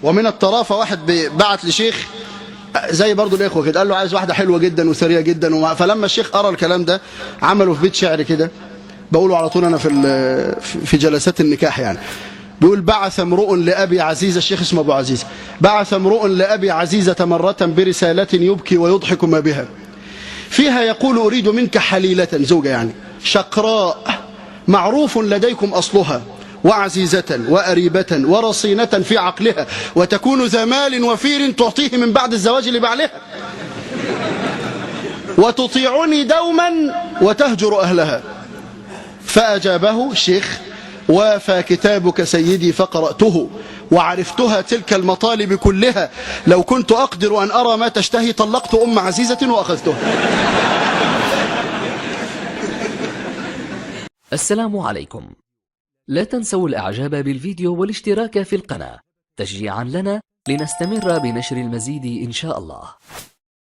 ومن الطرافة واحد بعت لشيخ زي برضو الإخوة كده، قال له عايز واحدة حلوة جدا وثرية جدا فلما الشيخ قرأ الكلام ده عمله في بيت شعر كده، بقوله على طول أنا في جلسات النكاح يعني. بيقول: بعث امرؤ لأبي عزيزة، الشيخ اسمه أبو عزيزة، بعث امرؤ لأبي عزيزة مرة برسالة يبكي ويضحك ما بها، فيها يقول: أريد منك حليلة، زوجة يعني، شقراء معروف لديكم أصلها، وعزيزة وأريبة ورصينة في عقلها، وتكون ذا مال وفير تعطيه من بعد الزواج لبعلها، وتطيعني دوما وتهجر أهلها. فأجابه الشيخ: وافى كتابك سيدي فقرأته وعرفتها تلك المطالب كلها، لو كنت أقدر أن أرى ما تشتهي طلقت أم عزيزة وأخذتها. السلام عليكم. لا تنسوا الإعجاب بالفيديو والاشتراك في القناة تشجيعا لنا لنستمر بنشر المزيد إن شاء الله.